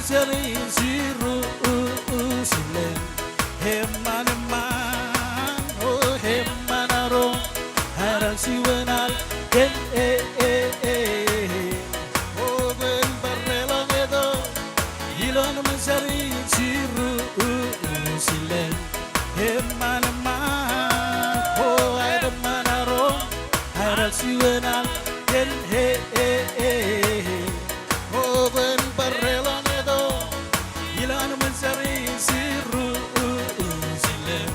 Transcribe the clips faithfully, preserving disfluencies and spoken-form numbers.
Jerusalem, eṃṃan, eṃṃan, o eṃṃan aroñ, aer juon al kōn e, e, e, o kwōn barāinwōt ilo aṃ jar Jerusalem, eṃṃan, eṃṃan, o aet eṃṃan aroñ, aer juon al kōn e, e, e, o kwōn barāinwōt ilo aṃ jar Jerusalem,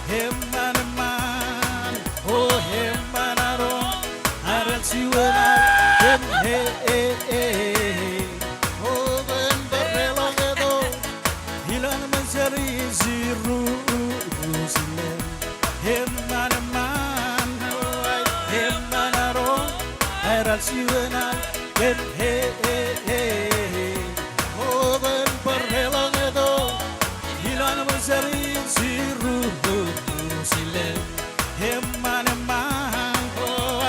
eṃṃan, eṃṃan, o eṃṃan aroñ, aer juon al kōn e, e, e, o kwōn barāinwōt ilo aṃ jar Jerusalem, eṃṃan, eṃṃan, o aet eṃṃan aroñ, aer juon al kōn e, e, e, o kwōn barāinwōt ilo aṃ jar Jerusalem, eṃṃan, eṃṃan, o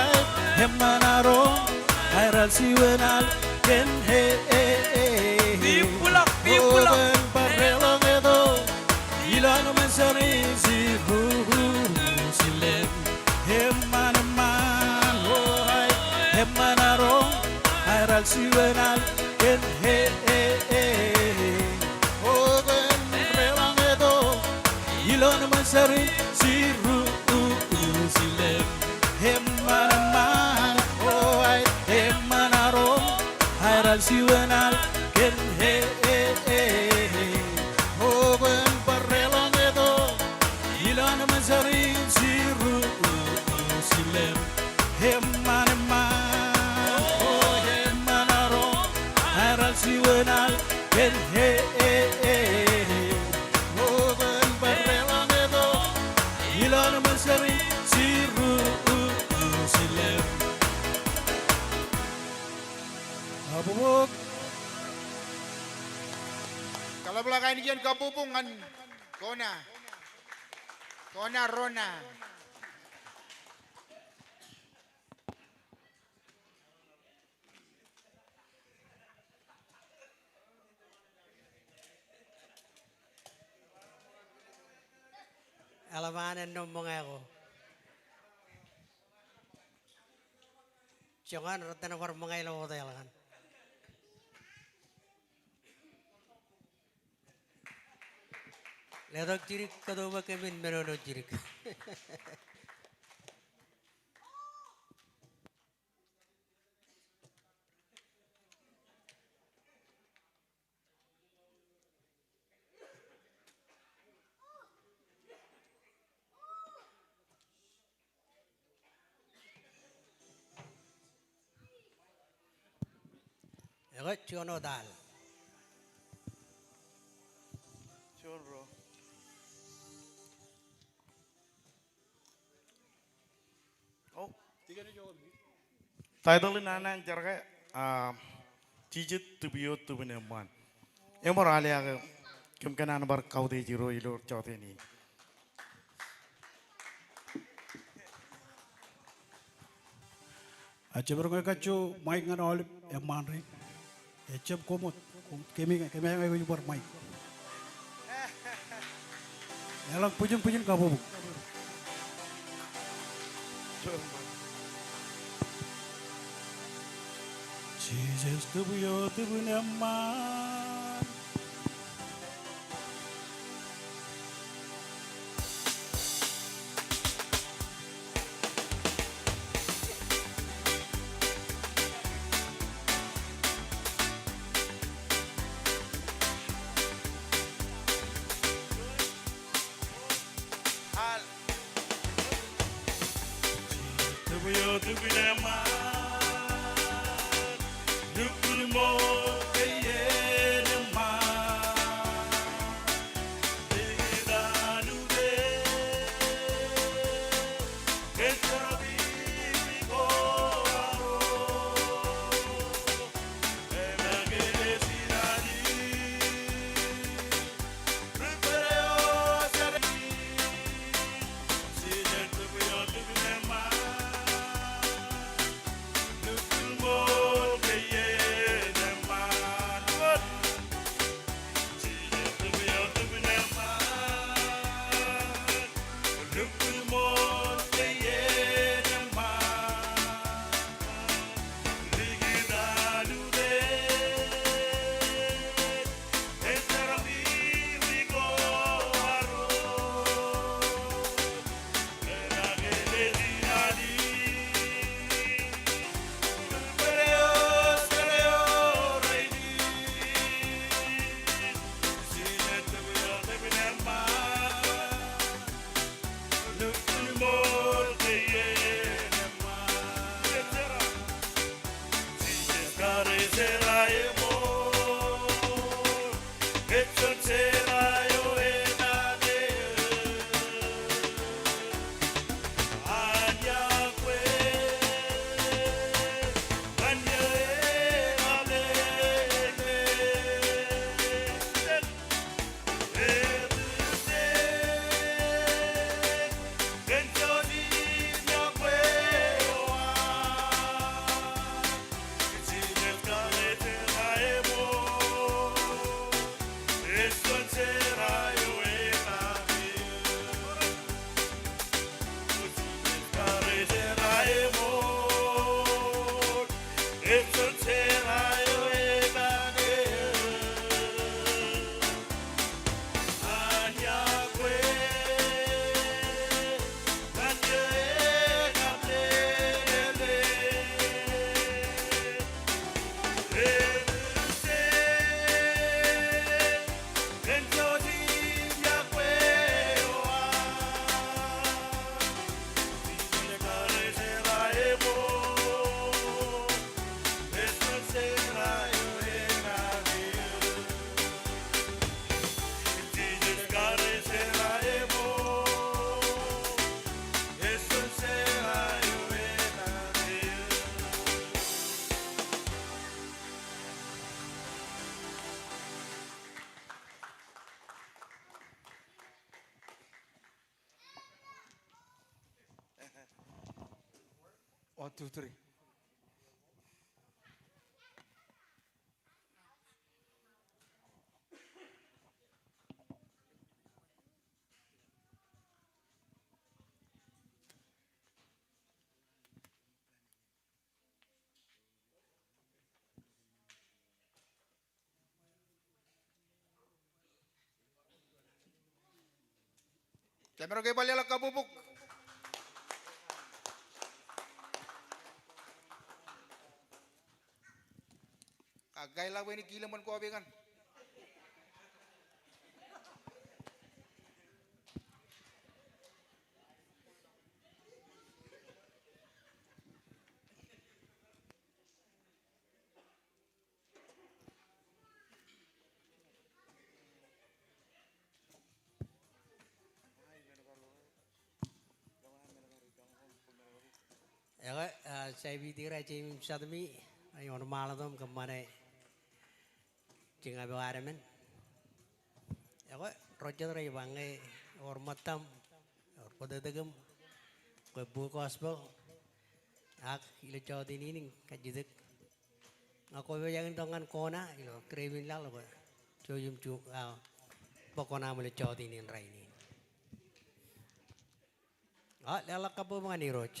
aet eṃṃan aroñ, aer juon al kōn e, e, e, o kwōn barāinwōt ilo aṃ jar Jerusalem, eṃṃan, eṃṃan, o aet eṃṃan aroñ, aer juon al kōn e, e, e, o kwōn barāinwōt ilo aṃ jar Jerusalem, eṃṃan, eṃṃan, o aet eṃṃan aroñ, aer juon al kōn e, e, e, o kwōn barāinwōt ilo aṃ jar Jerusalem, eṃṃan, eṃṃan, o eṃṃan aroñ, aer juon al kōn e, e, e, o kwōn barāinwōt ilo aṃ jar Jerusalem. Kabbokbok. Kaḷapḷọk ainikien kabbokbok ñan Kona. Kona Rona. Eḷap an ennọ ṃōñā ko. Joñan retten bar ṃōñā ilo hotel kaṇ. Letok jidik kōto ṃōk kōmin menono jidik. Ekwe, juon wōt al. Juon ro. O. Title in an an jar ke, ah, Jisōs tūpio tūpin eṃṃan. Eṃor al eo ke kōm kōṇaan bar kautiej Irooj ilo jọteen in. Ak jab roñ kajju mic ñan aolep eṃṃaan rein. Ejab koṃ wōt, koṃ, kōmij, kōmij ña ej bar mic. Eḷap bwijin, bwijin kabbokbok. Jisōs tūpio tūpin eṃṃaan. One, two, three. Jemedok ej bar leḷọk kabbokbok. Kakaḷọk bwe en kilen ṃōn kopi kaṇ. Ekwe, ah, J B T ro, Jemem Jatmi, ej wōnṃaanḷọk im kōṃṃane jiñap eo ad men. Ekwe, ro jet rej ba ñe ewōr ṃōttaṃ, ewōr bōtōktōkūṃ, kwe bwe gospel, ak ilo jọteen in kajjitōk. Ñe kwōpojak in itok ñan kona, ilo grep in laḷ, kwe jouj im juon, ah, bōk kona ṃōk ilo jọteen in rainin. Ah, leḷọk kabbokbok ñan Irooj.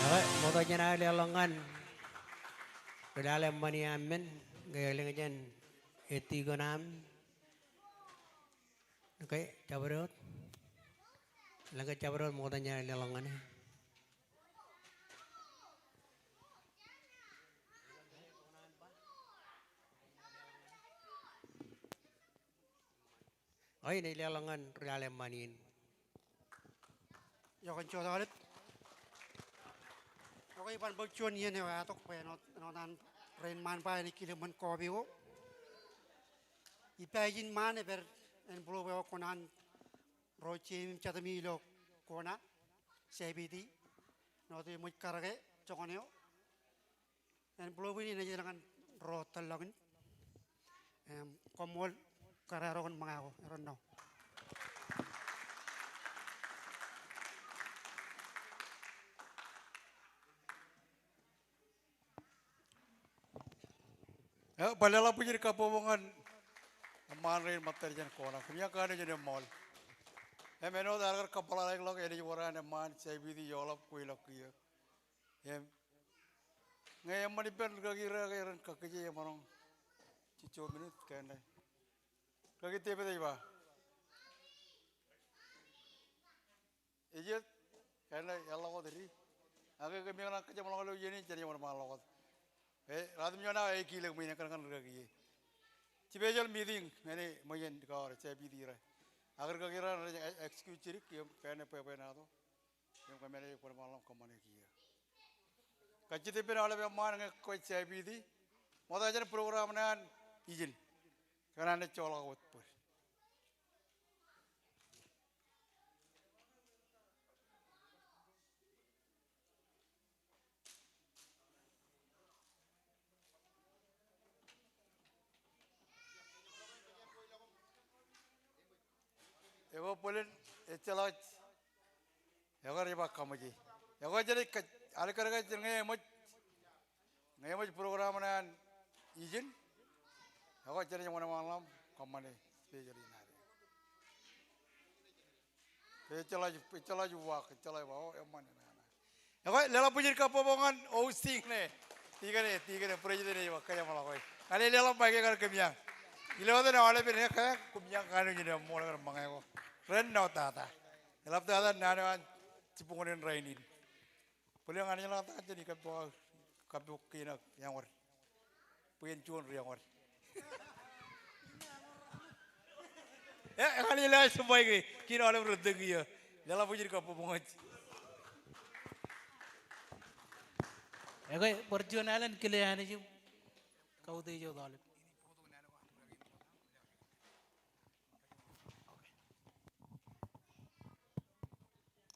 Ekwe, ṃokta jān aō leḷọk ñan ri-lale ṃani aṃ men, ñe elōñ jān e tikōn aṃ. Okay, jabdewōt. Lōñ ke jabdewōt, ṃokta jān aō leḷọk ñan e. Eo, inaaj leḷọk ñan ri-lale ṃani in. Eo, kōn jota aolep. Okay, iban bōk juon iien eo eatok bwe āinwōt, āinwōt an rein ṃaan ba enaaj kile ṃōn kopi ko. Ippa ijin ṃaan epād envelope eo kōṇaan ro Jemem Jatmi ilo kona, J B T, āinwōt eṃōj karōke joñan eo. Envelope in enaaj etal ñan ro tōllọk in. Im, koṃṃool kōrā ro kōn ṃōñā ko, erom ṇo. Eo, bar leḷọk bwijin kabbokbok ñan eṃṃaan rein ṃōttad jān kona. Kōmij kanooj in eṃṃool. Im āinwōt aō kar kōpeḷḷọk ḷọk enaaj wōr an eṃṃaan J P D eḷap kweilọk kiiō. Im ñe eṃṃan ippān rikaki ro ke ren kakkije emaroñ jijet minit kaṇe. Rikaki David ej ba. Ej jet, kaṇe eḷḷọk wōt ri. Ak kōmij kōṇaan kōjeṃḷọk ilo iien in, jenaaj wōnṃaanḷọk wōt. E, ratimjuon awa ekilōk ṃwiin, ekōṇaan rikaki e. Special meeting, men e ṃōj in kar J P D ro. Ak rikaki ro rej excuse jidik, im kaṇe bwebwenato. Im kōmij wōnṃaanḷọk kōṃṃane kiiō. Kajjitōk ippān aolep eṃṃaan ñe kwōj J P D. Ṃokta jān program ṇe an ijin. Kōṇaan ej joḷọk wōt bōd. Ekwe bōlen ejjeḷọk. Ekwe rej ba kaṃōje. Ekwe jenaaj kōj, alikkar ke jen ñe eṃōj, ñe eṃōj program ṇe an ijin. Ekwe jenaaj wōnṃaanḷọk kōṃṃane special in ad. Ejjeḷọk, ejjeḷọk uwaak, ejjeḷọk ba, o, eṃṃan. Ekwe, leḷọk bwijin kabbokbok ñan hosting ṇe. Tikōn e, tikōn e, president ej ba, kōjeṃḷọk e. Ña ij leḷọk mic e kar kōm ia. Ilo etan aolepen e, ke, koṃ ia kanooj in eṃṃool kar ṃōñā ko. Ren ṇo tata. Eḷap tata naan eo an jibboñōn in rainin. Bōlen ña ij leḷọk tata jān ikabok, kabbokbok kein ak eñor. Bwe en juon ri eñor. E, ña ij leḷọk mic e, kein aolep rej tōk iiō. Leḷọk bwijin kabbokbok ñan. Ekwe, bar juon alen kile Anij im kautiej wōt aolep.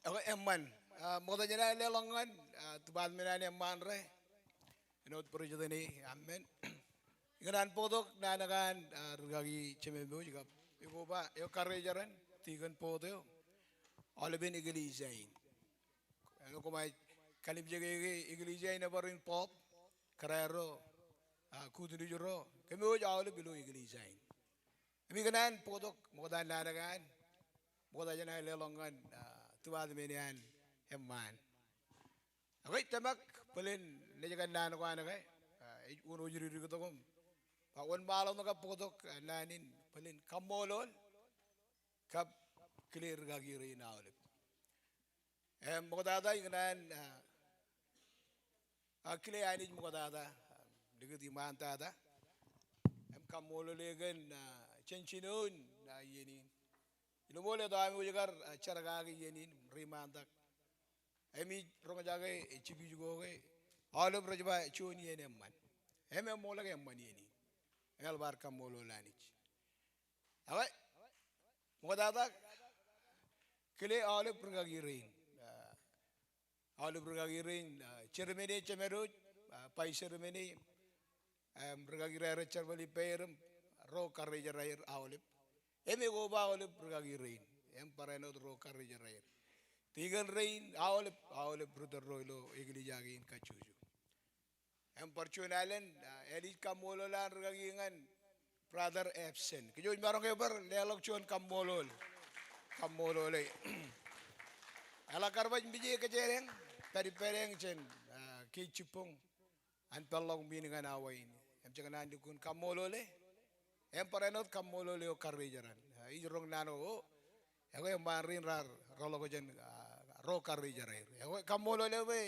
Ekwe, eṃṃan. A, ṃokta jān aō leḷọk ñan, a, department an eṃṃaan ro. Āinwōt president e, amen. Ikōṇaan bōktok naan ko an, a, rikaki Jememwōj kab, ekoba, eo karejeran, tikōn board eo. Aolepen eklejia in. Āinwōt koṃij kalimjeke ke eklejia in ebar in Bob, Guerrero, a, Goodrich ro, kōmwōj aolep ilo eklejia in. Im ikōṇaan bōktok ṃokta naan ko an, ṃokta jān aō leḷọk ñan, a, department an eṃṃaan. Ekwe, tōmak bōlen nejkan naan ko an ke, a, ej wōnṃaanḷọk ri-, riktok im, a, wōnṃaanḷọk kab bōktok, a, naan in bōlen kaṃṃoolol, kab kile rikaki rein aolep. Im ṃoktata ikōṇaan, a, a, kile Anij ṃoktata, a, likūt iṃaantata. Im kaṃṃoolol e kōn, a, jān jinoin, a, iien in. Ilo ṃool etto am wōj kar, a, jerkaki iien in, reiṃaantak. Im ij roñjake, e, jipij ko ke, aolep rej ba juon iien eṃṃan. Im eṃṃool ke eṃṃan iien in. Im eḷap ad kaṃṃoolol Anij. Ekwe, ṃoktata, kile aolep rikaki rein. A, aolep rikaki rein, a, chairman e, jemedwōj, a, vice chairman e, em, rikaki ro rej jerbal ippāer im ro karejerāer aolep. Im ekoba aolep rikaki rein. Im barāinwōt ro karejerāer. Tikōn rein aolep, aolep ri-tōl ro ilo eklejia kein kajjojo. Im bar juon alen, a, enaaj kaṃṃoolol an rikaki ñan brother Epson. Kōj wōj maroñ ke bar leḷọk juon kaṃṃoolol. Kaṃṃoolol e. Eḷak kar baj mije kōjeañ, pād ippād eñ jān, a, kein jibboñ an peḷḷọk ṃwiin ñan awa in. Im jekōṇaan lukkuun kaṃṃoolol e. Im barāinwōt kaṃṃoolol eo karejeran. A, ij roñ naan ko, o, ekwe eṃṃaan rein raar rōḷọk jān, a, ro karejerāer. Ekwe kaṃṃoolol e bwe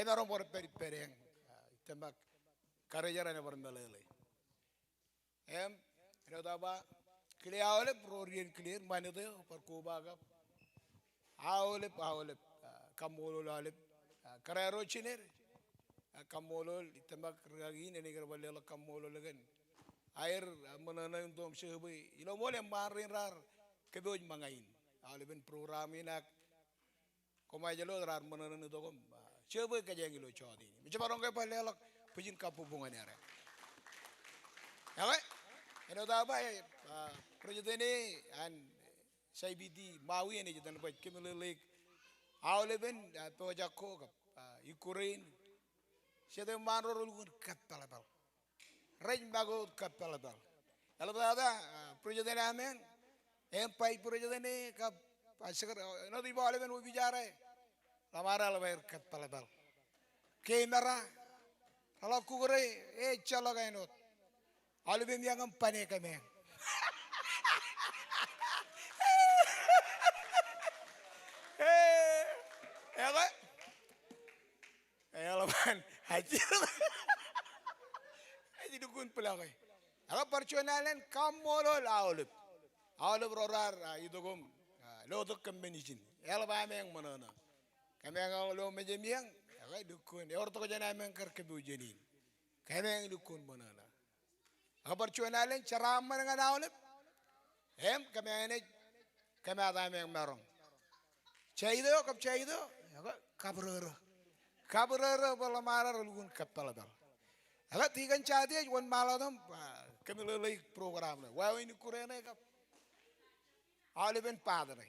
emaroñ bar pād ippād eñ. A, tōmak karejeran ebar meḷeḷe. Im, āinwōt aō ba, kile aolep ro ri-enkile er, ṃanit eo, bar koba kab aolep, aolep, a, kaṃṃoolol aolep, a, Guerrero Junior, a, kaṃṃoolol, itōmak rikaki in, enaaj kar bar leḷọk kaṃṃoolol kōn aer, a, ṃōṇōṇō in tok im jebwe ilo ṃool eṃṃaan rein raar kōpooj ṃōñā in. Aolepen program in ak koṃij lo raar ṃōṇōṇō in tok im, a, jebwe kōjeañ ilo jota in. Im ij jemaroñ ke bar leḷọk bwijin kabbokbok ñan er. Ekwe, āinwōt aō ba, e, a, president e an J P D Maui enaaj etan baj kōmeḷeḷeik aolepen, a, pojak ko kab, a, ikure in. Jet eṃṃaan ro relukkuun kōpeḷpeḷ. Rej make wōt kōpeḷpeḷ. Eḷap tata, ah, president eo ameañ, im vice president e kab, ah, secretary, āinwōt ij ba aolepen opijaar e, ḷōṃaro eḷap aer kōpeḷpeḷ. Keemera, reḷak kukure, ejjeḷọk āinwōt. Aolepem iọkwe im ban e kōmeañ. Eh, ekwe. Eḷap an, ajri. Ajri lukkuun bōlọke. Ekwe bar juon alen kaṃṃoolol aolep. Aolep ro raar, ah, itok im, ah, lotok kōm men ijin. Eḷap ameañ ṃōṇōṇō. Kōmeañ ilo mejān eañ, ekwe lukkuun. Ewōr tok jān ameañ kar kōpooj jān in. Kōmeañ lukkuun ṃōṇōṇō. Ekwe bar juon alen jeraaṃṃan ñan aolep. Im kōmeañ enaaj kōmaat ameañ maroñ. Jaito, kab jaito, ekwe kabūrōrō. Kabūrōrō bwe ḷōṃaro relukkuun kōpeḷpeḷ. Ekwe tikōn jatij ej wōnṃaanḷọk im, ah, kōmeḷeḷeik program ṇe. Wāween ikkure ṇe kab aolepen paat ṇe.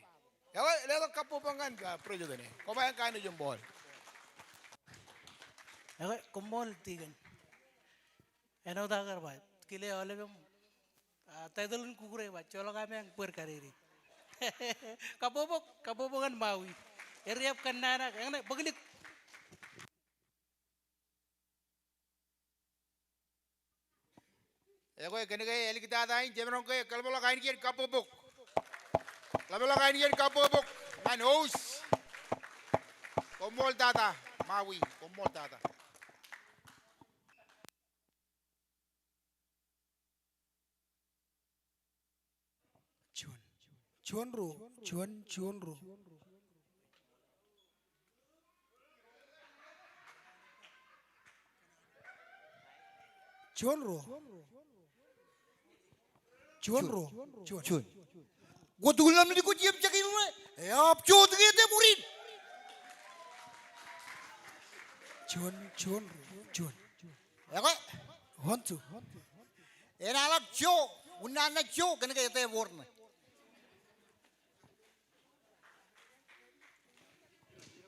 Ekwe letok kabbokbok ñan, ah, president e. Koṃ kanooj im ṃool. Ekwe koṃṃool tikōn. Āinwōt aō kar ba, kile aolep im, ah, title in kukure ba, joḷọk ameañ bwe kar karirik. Kabbokbok, kabbokbok ñan Maui. Eriab kōnnaan ak, eñṇe, bōk lik. Ekwe, kōnke āliktata in, jemaroñ ke kaḷapḷọk ainikien kabbokbok. Kaḷapḷọk ainikien kabbokbok ñan host. Koṃṃool tata, Maui, koṃṃool tata. Juon. Juon ruo. Juon, juon ruo. Juon ruo. Juon ruo. Juon. Juon. Kwōj tukūn ḷōmṇak kwōj jab jekdọọn ṇe. Eab joot ke ej ṃuri. Juon, juon ruo. Juon. Ekwe. One, two. Enaaj ḷak jo, unin an naaj jo, kōnke ej eboor ṇe.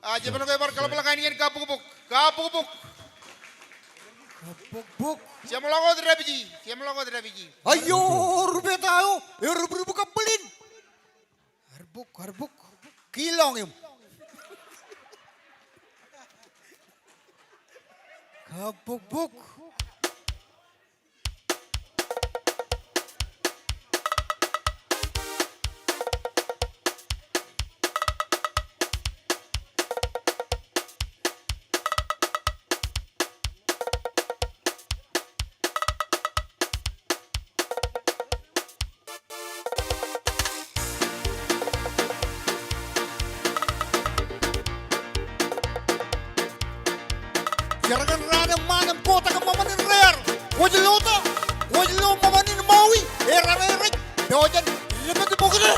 Ah, jemaroñ ke bar kaḷapḷọk ainikien kabbokbok. Kabbokbok. Kabbokbok. Jeṃḷọk wōt dāpiji, jeṃḷọk wōt dāpiji. Aio, rupetan eo, erruprupuk kab bōlen. Arbok, arbok. Kilọñ im. Kabbokbok. Jerkōn raan eṃṃaan im kotak ṃōṃan in rear. Kwōj lo ta, kwōj lo ṃōṃan in Maui, eran erej, pojak, lepet bokte.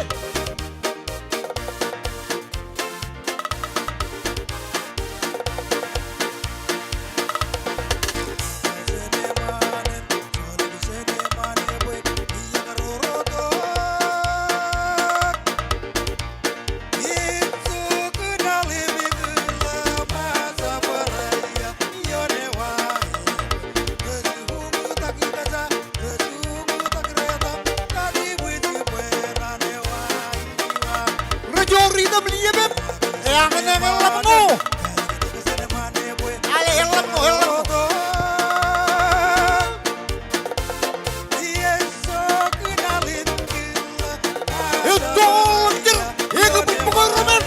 Rej joor item liepep. Eañ enañin eḷap ṇo. Ale eḷap ṇo, eḷap ṇo. Ettoḷọk jer, ekōbwij bōk eo remen.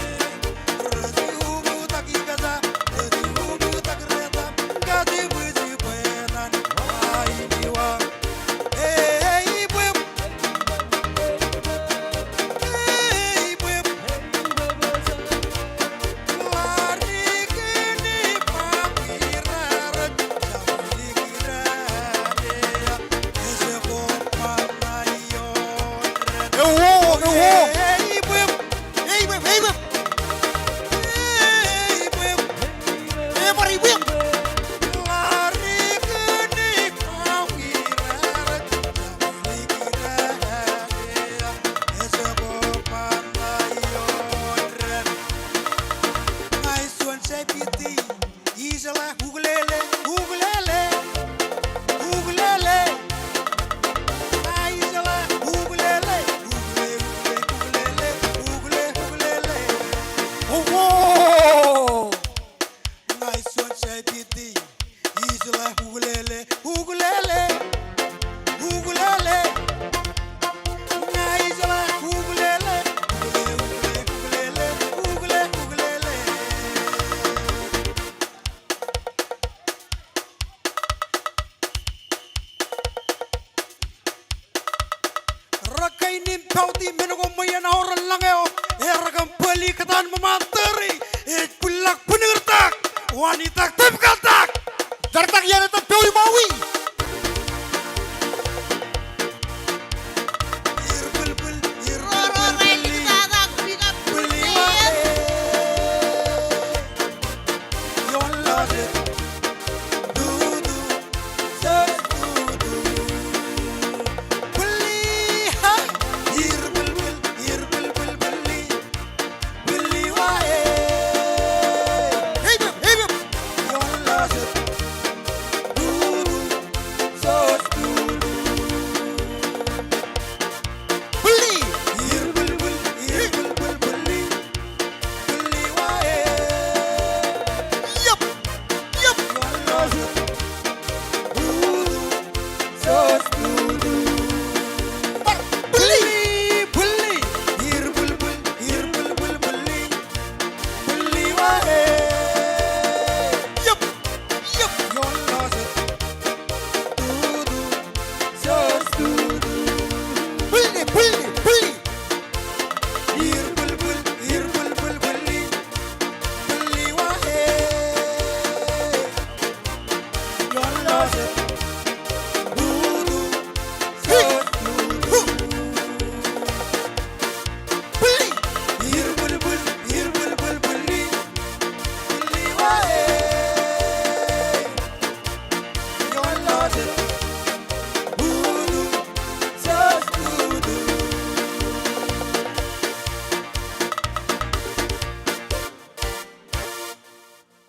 Ewo, ewo. Eibweb, eibweb. Ebar eibweb. Pouti men ko ṃweien aorōk lañ eo, erkam bōli kōtaan ṃōṃaan tōre, ej bwillọk bwinniñūrtak, wāntak tōpkaltak. Tōrtak iien etan Pouti Maui.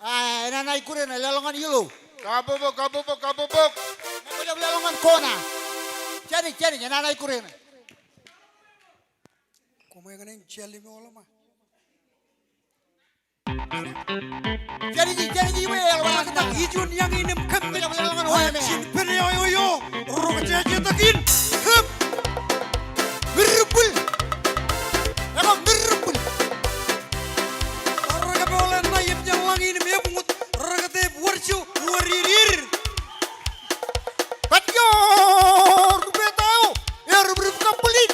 A, enana ikkure eṇ, leḷọk ñan yellow. Kabobok, kabobok, kabobok. Ṃōjab leḷọk ñan kona. Jān ej, jān ej, enana ikkure eṇ. Koṃ eñṇe in jali ṃool ḷọk ṃa. Jān ej, jān ej, iwe eḷap an naan. Ijuon iañ in im kōmmej. Ṃōjab leḷọk ñan wāween. Jin pen eo eo eo. Rok jāje takin. Hep. Mirribbul. Ekwe mirribbul. Rekabooḷe ṇa im jān lañ in im ebuñut. Rekatep wōr jo wōr irir. Kajjoor rupetak eo. Errubrub kab bōlen.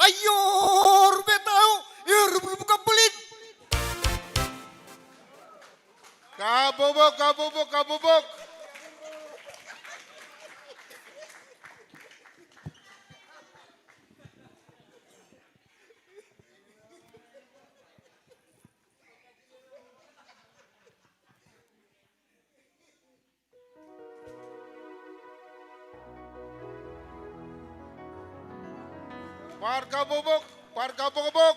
Aio, ri pād eo, eruprupik kab bōlen. Kabokbok, kabokbok, kabokbok. Bar kabokbok, bar kabokbok.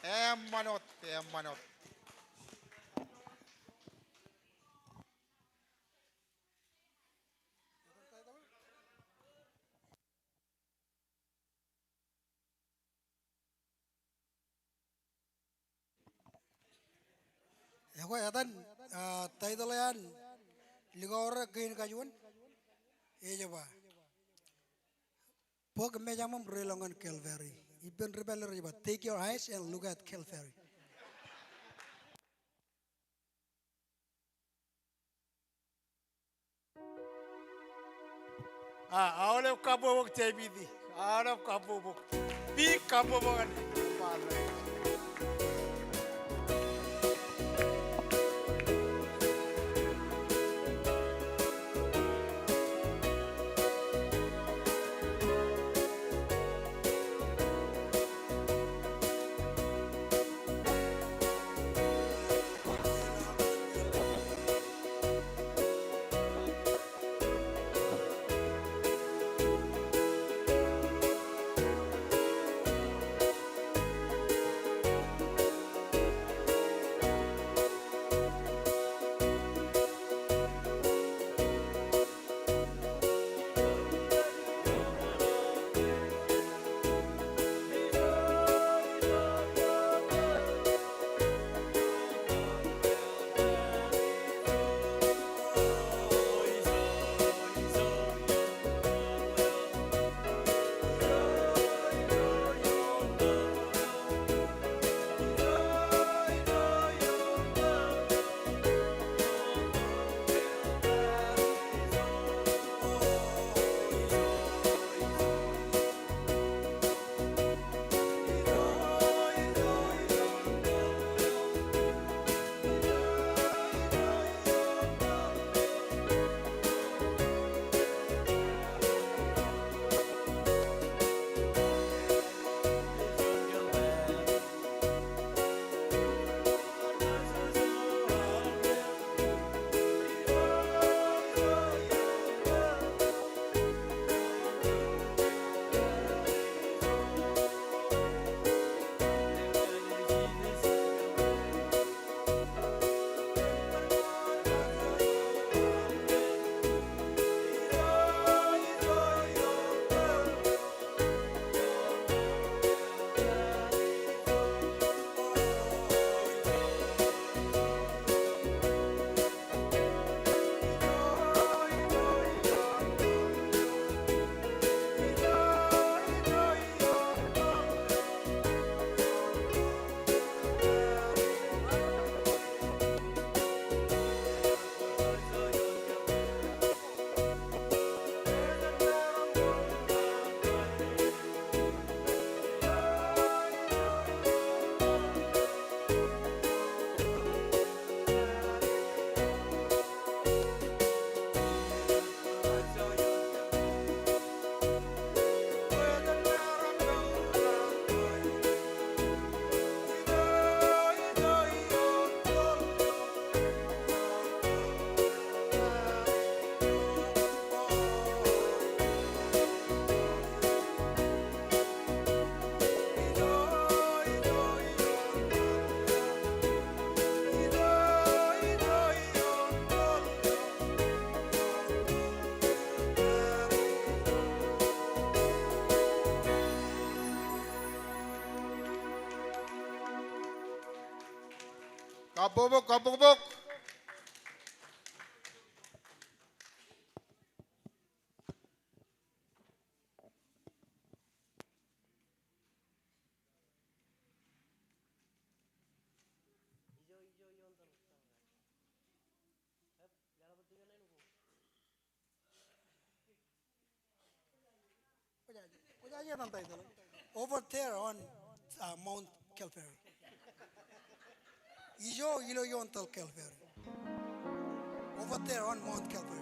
Eṃṃan wōt, eṃṃan wōt. Ekwe etan, ah, title eo an likao ro kein kajuon ej ba, Bōk mejaṃ im relōñ ñan Calvary. Ippān ri pālle rej ba, take your eyes and look at Calvary. A, aolep kabbokbok J B D. Aolep kabbokbok. Big kabbokbok ñan Father. Kabbokbok, kabbokbok. Over there on, uh, Mount Calvary. Ijo ilo ioon tōl Calvary. Over there on Mount Calvary.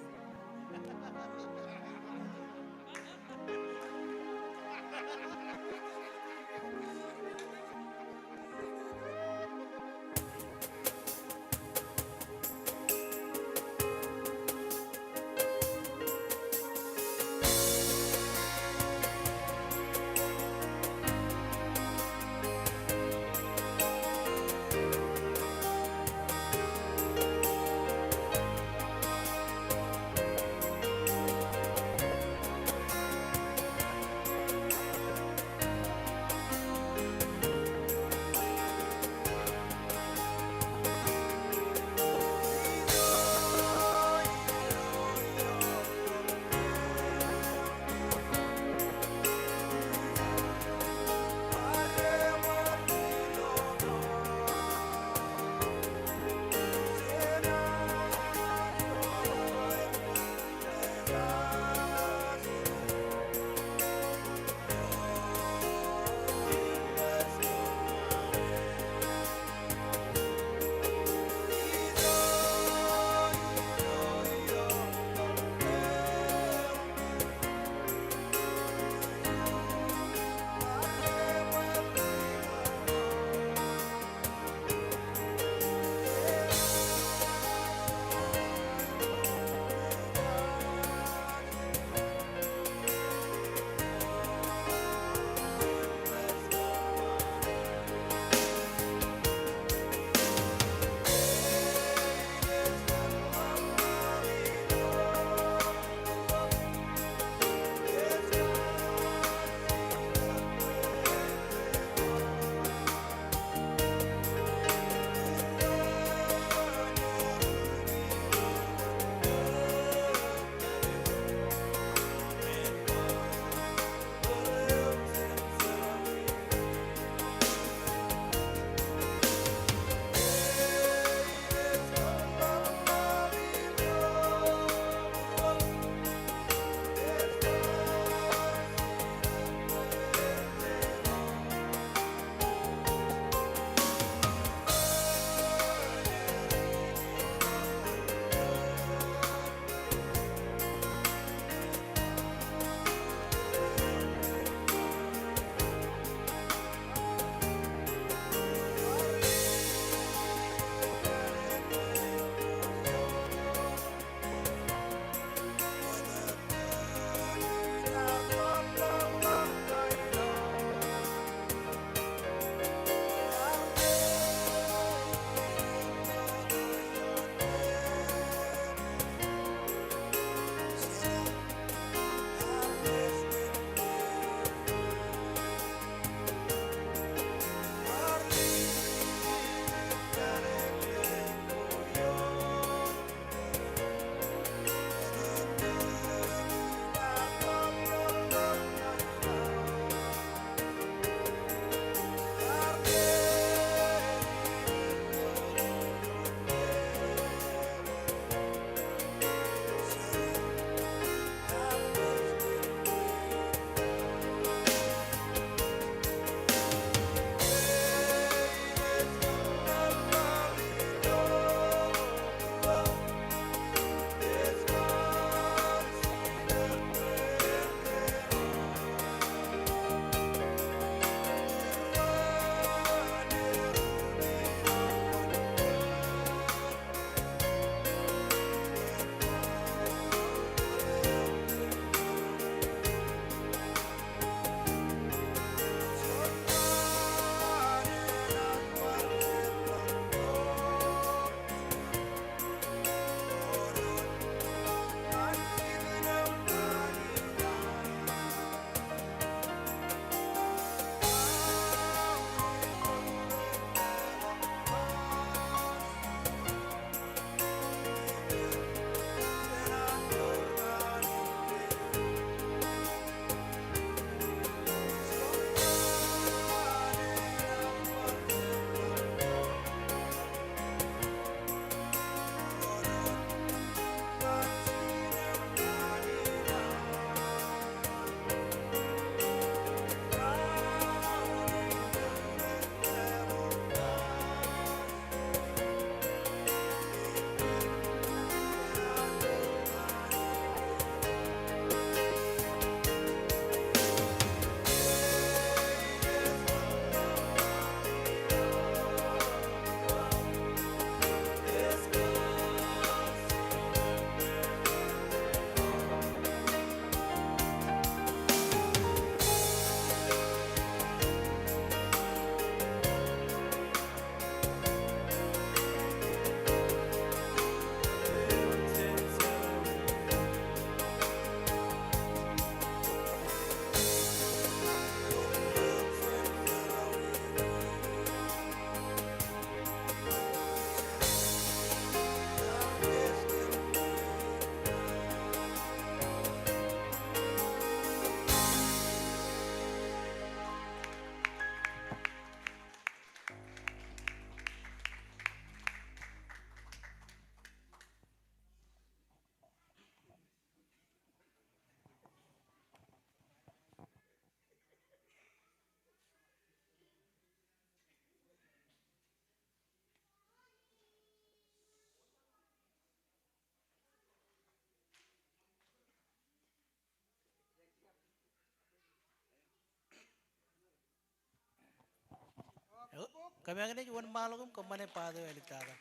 Kōmeañ naaj wōnṃaanḷọk im kōṃṃane part eo āliktata.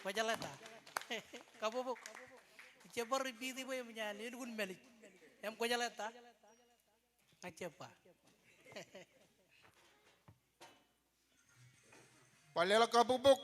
Kwōjeḷā ta? Kabbokbok. Ij jab bar repeat e bwe eṃōj an lukkuun mālij. Im kwōjeḷā ta? Ña ij jab ba. Bar leḷọk kabbokbok.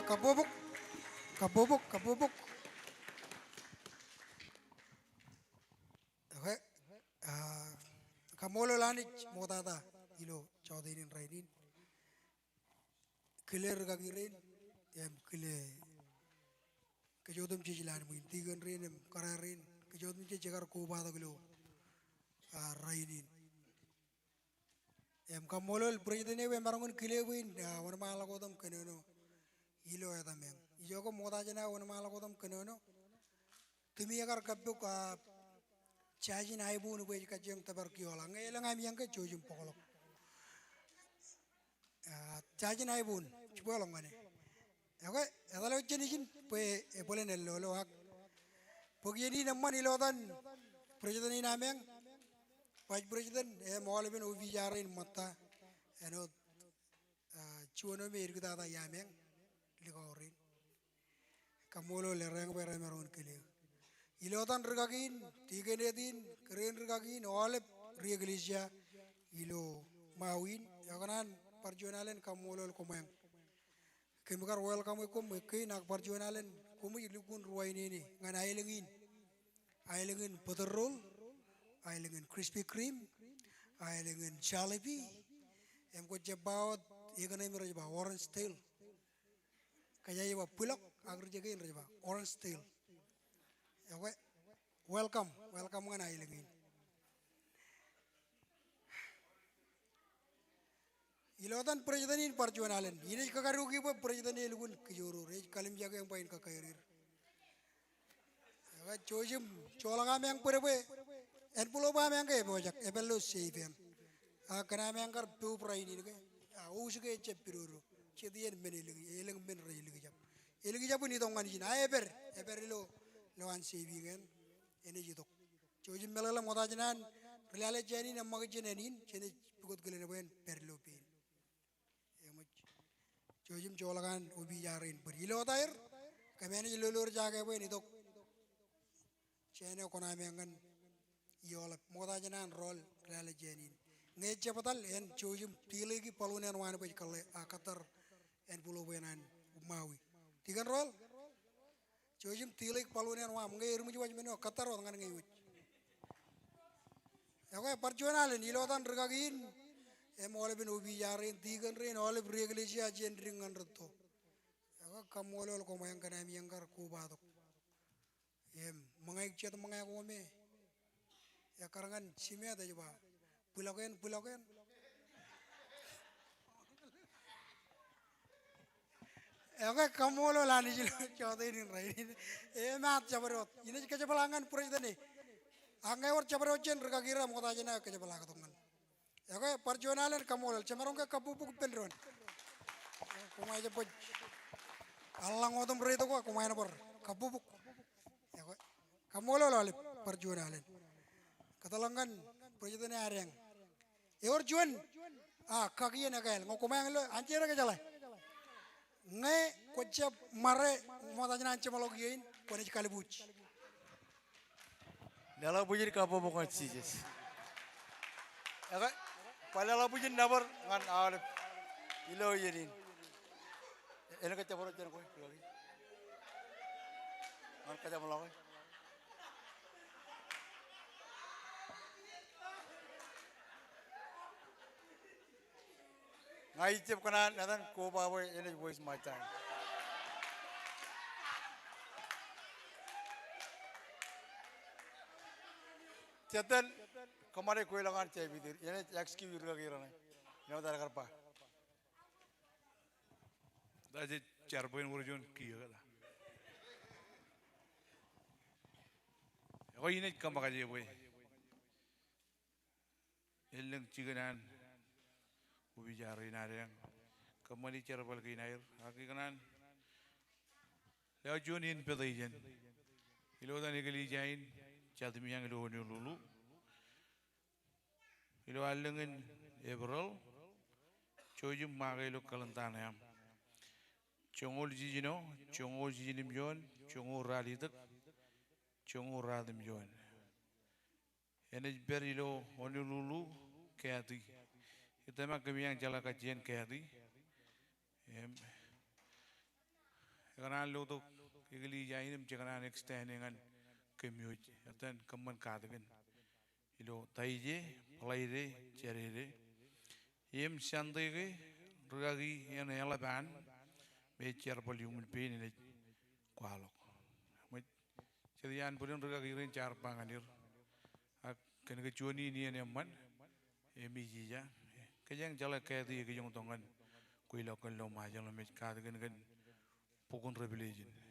Kabbokbok, kabbokbok, kabbokbok. Okay. Ah, kaṃṃoolol Anij ṃoktata ilo jọteen in rainin. Kile rikaki rein, im kile kōj otemjej ilowaan ṃwiin, tikōn rein im kōrā rein, kōj otemjej jekar kobatok ilo, ah, rainin. Im kaṃṃoolol President eo emaroñ in kile bwe in, ah, wōnṃaanḷọk wōt im kōnono ilo etaṃ eñ. Ijoke ṃokta jān aō wōnṃaanḷọk wōt im kōnono, tūmi ekar kappok, ah, jaaj in iPhone bwe ej kajjioñ tōpar kioḷ. Ak ñe elōñ ami eñ ke, jouj im bōkḷọk. Ah, jaaj in iPhone, jibwe ḷọk ñan e. Okay, etal eo jān ijin bwe ebōlen ellolo ak bōk iien in eṃṃan ilo etan President in ameañ, Vice President, im aolepen opija rein ṃōtta, āinwōt, ah, juon eo me edik tata iameañ, likao rein. Kaṃṃoolol er eñ bwe remaroñ in kile eō. Ilo etan rikaki in, tikōn eo in, kōrā in rikaki in, aolep ri eklejia ilo Maui in, ekōṇaan bar juon alen kaṃṃoolol koṃeañ. Kōm kar welcome e koṃ ekkein ak bar juon alen koṃij lukkuun ruwainene ñan aelōñ in. Aelōñ in bōtōrrool, aelōñ in Krispy Kreme, aelōñ in Jollibee, im kwōj jab ba wōt, ekōṇe im rej ba Orange Tail. Kōj aikuj ba bwilọk, ak ri-jekein rej ba Orange Tail. Okay, welcome, welcome ñan aelōñ in. Ilo etan President in bar juon alen, inaaj kakadukwi bwe President e elukkuun kijooror, ej kalimjake eñ bwe en kakkairir. Ekwe, jouj im joḷọk ameañ bōd bwe envelope ameañ ke epojak, epād ilo safe eṇ. Ak kōn ameañ kar poub rainin ke, a, wōj ke ejjab pidodo. Jet iien men elik, elōñ men rej likjab. Elikjab in itok ñan ijin, a, epād, epād ilo, lowaan saving eṇ, enaaj itok. Jouj im meḷeḷe ṃokta jān an ri-lale jān in eṃṃakūt jān ānin, jenaaj pukot kilen bwe en pād ilo pein. Eṃōj. Jouj im joḷọk an opija rein bōd. Ilo etaer, kōm naaj lolorjake bwe en itok jān eo koṇameañ ñan ioḷap. Ṃokta jān an rọọl ri-lale jān in. Ñe ejjab etal, en jouj im tilōki balloon eṇ waan bwe ej kōttar, a, kōttar envelope eṇ an Maui. Tikōn rọọl? Jouj im tilōk balloon eṇ waṃ, ñe eṃōj waj men eo kōttar wōt ñan ñe iwōj. Ekwe, bar juon alen, ilo etan rikaki in, im aolepen opija rein, tikōn rein, aolep ri-eklejia jān dik ñan rūtto. Ekwe, kaṃṃoolol koṃeañ kōn ami eñ kar kobatok. Im, ṃōñā jet ṃōñā ko me. Ekkar ñan jimet ej ba, bwilọk eṇ, bwilọk eṇ. Ekwe, kaṃṃoolol Anij ilo jọteen in rainin. Emaat jabdewōt. Inaaj kōjepḷaak ñan President e. Ak ñe ewōr jabdewōt jān rikaki ro ṃokta jān aō kōjepḷaaktok ñan. Ekwe, bar juon alen kaṃṃoolol. Jemaroñ ke kabbokbok ippān doon. Koṃ aje bōk. Eḷḷañ otem reitok, koṃ aje bar kabbokbok. Ekwe, kaṃṃoolol aolep, bar juon alen. Kōtḷọk ñan President e ad eñ. Ewōr juon, A, kaki iien ekāāl. Ñe koṃeañ ilo, anjeer ke jeḷā. Ñe kwōjab ṃare, ṃokta jān an jeṃḷọk iien, kwōnaaj kalbuuj. Leḷọk bwijin kabbokbok ñan Jisōs. Ekwe, bar leḷọk bwijin nōbar ñan aolep ilo iien in. Enaaj kōjjab bar wōj jān kwe, rikaki. Ñan kōjeṃḷọke. Ña ij jab kōṇaan etan ko ba bwe enaaj waste my time. Jeten, kōṃṃane kweilọk ñan jabdewōt er, enaaj excuse rikaki raṇe. Āinwōt aō kar ba. Ej jar bwe en wōr juon kiiō kōta. Ekwe inaaj kōṃṃakje bwe elōñ jikin an opijaar in ad eañ kōṃṃani jerbal kein aer, ak ikōṇaan lewōj juon invitation ilo etan eklejia in, jatūm iañ ilo Honolulu ilo allōñ in Eprel, jouj im ṃake ilo calendar eo aṃ. Joñoul jiljino, joñoul jiljino im juon, joñoul ralitōk, joñoul ratimjuon. Enaaj pād ilo Honolulu, Kathy. Itōmak kōm iañ jeḷā kajjien Kathy. Im, ekōṇaan lotok eklejia in im jekōṇaan extend e ñan kōm wōj. Etan kōṃṃan katakin ilo Taije, Bōḷaide, Jādede. Im Sunday ke rikaki en eḷap an me ej jerbal iuṃwin pein enaaj kwaḷọk. Ṃōj, jet iaan bwidin rikaki rein jaar ba ñan er. Ak kōn ke juon in iien eṃṃan, im ij ija. Kōjeañ jeḷā Kathy ekijjien tok ñan kweilọk kōn lọmọọr, jeḷā im ej katakin kōn bok in Revelation.